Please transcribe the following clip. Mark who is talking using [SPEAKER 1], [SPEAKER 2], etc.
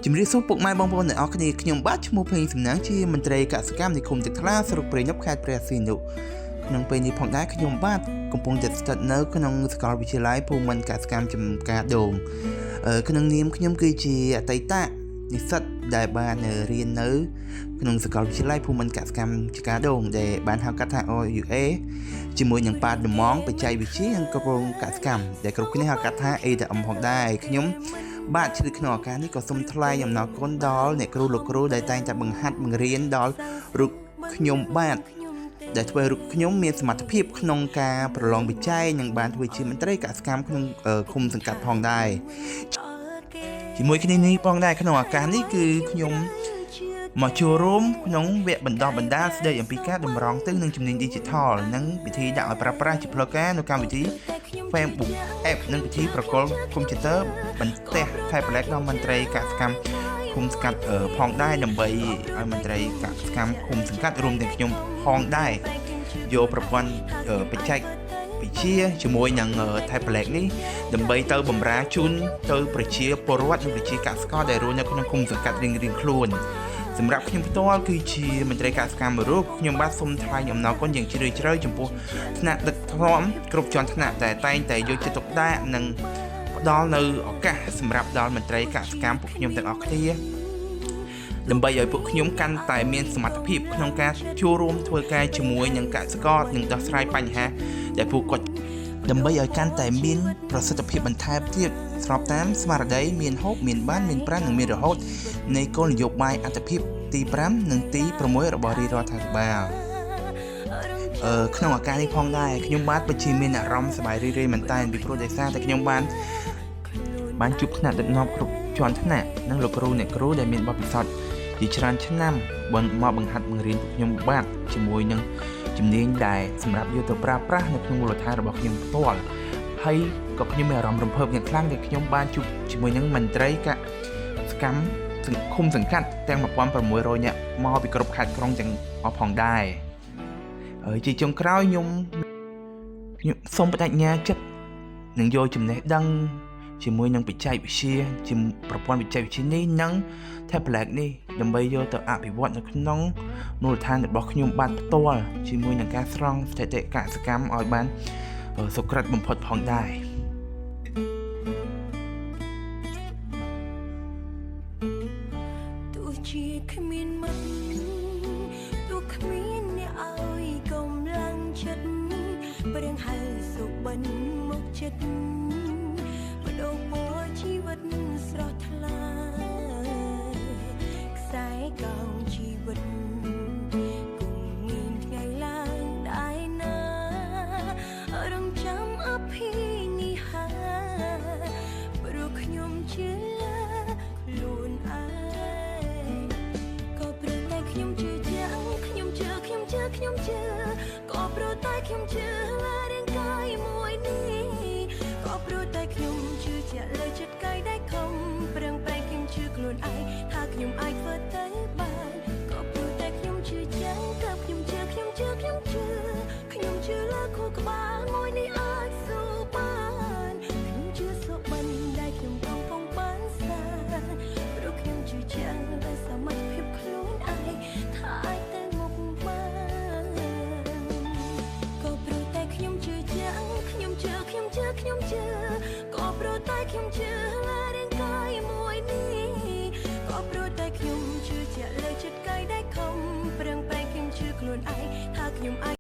[SPEAKER 1] ជំរាបសួរពុកម៉ែបងប្អូនទាំងអស់គ្នាខ្ញុំបាទឈ្មោះភេងសំណាងជាមន្ត្រីកសិកម្មនៃឃុំទឹកថ្លាស្រុកព្រៃនប់ខេត្តព្រះសីហនុក្នុងពេលនេះផងដែរខ្ញុំបាទកំពុងតែស្ថិតនៅក្នុងសាកលវិទ្យាល័យភូមិន្ទកសិកម្មចំការដូងក្នុងនាមខ្ញុំគឺជាអតីតនិស្សិតដែលបានរៀននៅក្នុងសាកលវិទ្យាល័យភូមិន្ទកសិកម្មចំការដូងដែលបានហៅកាត់ថា OUA ជាមួយនឹងប៉ាតម៉ងបច្ចេកវិទ្យានិងក្រុមកសិកម្មដែលគ្រប់គ្នាហៅកាត់ថា ATM ផងដែរខ្ញុំបាទឆ្លៀតក្នុងឱកាសនេះក៏សូមថ្លែងអំណរគុណដល់អ្នកគ្រូលោកគ្រូដែលតែងតែបង្ហាត់បង្រៀនដល់រូបខ្ញុំបាទដែលធ្វើឲ្យរូបខ្ញុំមានសមត្ថភាពក្នុងការប្រឡងវិច័យនិងបានធ្វើជាមន្ត្រីកសិកម្មក្នុងឃុំសង្កាត់ផងដែរជាមួយគ្នានេះផងដែរក្នុងឱកាសនេះគឺខ្ញុំមកចូលរួមក្នុងវគ្គបណ្ដុះបណ្ដាលស្ដីអំពីការតម្រង់ទិសនិងជំនាញ Digital និងវិធីដាក់ឲ្យប្រើប្រាស់ជាផ្លូវការនៅកម្មវិធី Facebook App និងពិធីប្រគល់កុំព្យូទ័របន្ទះ tablet ដល់មន្ត្រីកសិកម្មឃុំសង្កាត់ផងដែរដើម្បីឲ្យមន្ត្រីកសិកម្មឃុំសង្កាត់រួមទាំងខ្ញុំផងដែរយកប្រព័ន្ធបច្ចេកវិទ្យាជាមួយនឹង tablet នេះដើម្បីទៅបម្រើជូនទៅប្រជាពលរដ្ឋនិងប្រជាកសិករដែលរស់នៅក្នុងឃុំសង្កាត់រៀងៗខ្លួនសម្រាប់ខ្ញុំផ្ទាល់គឺជាមន្ត្រីកសិកម្មមួយរូបខ្ញុំបាទសូមថ្លែងអំណរគុណយ៉ាងជ្រាលជ្រៅចំពោះថ្នាក់ដឹកនាំគ្រប់ជាន់ថ្នាក់ដែលតែងតែយកចិត្តទុកដាក់និងផ្ដល់នៅឱកាសសម្រាប់ដល់មន្ត្រីកសិកម្មពួកខ្ញុំទាំងអស់គ្នាដើម្បីឲ្យពួកខ្ញុំកាន់តែមានសមត្ថភាពក្នុងការចូលរួមធ្វើការជាមួយនឹងកសិករនិងដោះស្រាយបញ្ហាដែលពួកគាត់ដើម្បីឲ្យកាន់តែមានប្រសិទ្ធភាពបន្ថែមទៀតស្របតាមស្មារតីមានហូបមានបានមានប្រាណនិងមានរហូតនៃគោលនយោបាយអត្ថិភាពទី5និងទី6របស់រាជរដ្ឋាភិបាលក្នុងឱកាសនេះផងដែរខ្ញុំបាទពិតជាមានអារម្មណ៍សប្បាយរីករាយមែនទែនពីព្រោះដោយសារតែខ្ញុំបានជួបថ្នាក់ដឹកនាំគ្រប់ជាន់ថ្នាក់និងលោកគ្រូអ្នកគ្រូដែលមានបទពិសោធន៍ជាច្រើនឆ្នាំមកបង្ហាត់បង្រៀនពួកខ្ញុំបាទជាមួយនឹងជំនាញដែលសម្រាប់យកទៅប្រើប្រាស់នៅក្នុងមូលដ្ឋានរបស់ខ្ញុំផ្ទាល់ហើយក៏ខ្ញុំមានអារម្មណ៍រំភើបយ៉ាងខ្លាំងដែលខ្ញុំបានជួបជាមួយនឹងមន្ត្រីកសិកម្មសង្គមសង្កាត់ទាំង1600នាក់មកពីគ្រប់ខេត្តក្រុងទាំងអស់ផងដែរហើយជាចុងក្រោយខ្ញុំសូមបដិញ្ញាចិត្តនឹងយកចំណេះដឹងជាមួយនឹងបច្ចេកវិទ្យាជាប្រព័ន្ធបច្ចេកវិទ្យានេះនិង tablet នេះដើម្បីយកទៅអភិវឌ្ឍនៅក្នុងមូលដ្ឋានរបស់ខ្ញុំបាទផ្ទាល់ជាមួយនឹងការស្រង់ស្ថិតិកសិកម្មឲ្យបានសុក្រិតបំផុតផងដែរ
[SPEAKER 2] ទោះជាគ្មានមិត្តទោះគ្មានអ្នកឲ្យកម្លាំងចិត្តព្រៀងហៅសុបិនមកចិត្តបដូរពណ៌ជីវិតស្រស់ថ្លាខ្សែកោងជីវិតគង់មានថ្ងៃឡើងដែរណារងចាំអភិនិហាព្រោះខ្ញុំជឿលើខ្លួនឯង ក៏ព្រោះតែខ្ញុំជឿជាក់ខ្ញុំជឿខ្ញុំជឿខ្ញុំជឿក៏ព្រោះតែខ្ញុំជឿលើរាងកាយមួយនេះក៏ព្រោះតែខ្ញុំជឿជាក់លើចិត្តកាយដែលខំប្រឹងប្រែងខ្ញុំជឿខ្លួនឯងថាខ្ញុំអាចធ្វើទៅបានក៏ព្រោះតែខ្ញុំជឿជាក់ក៏ខ្ញុំជឿខ្ញុំជឿខ្ញុំជឿខ្ញុំជឿលើខួរក្បាលមួយនេះអាចស៊ូបានខ្ញុំជឿសុបិនដែលខ្ញុំកំពុងបានសាព្រោះខ្ញុំជឿជាក់លើសមត្ថភាពខ្លួនឯងថាអាចទៅមុខបានក៏ព្រោះតែខ្ញុំជឿជាក់ខ្ញុំជឿខ្ញុំជឿខ្ញុំជឿក៏ព្រោះតែខ្ញុំជឿលើរាងកាយមួយនេះក៏ព្រោះតែខ្ញុំជឿជាក់លើចិត្តកាយដែលខំប្រឹងប្រែងខ្ញុំជឿខ្លួនឯងថាខ្ញុំអាច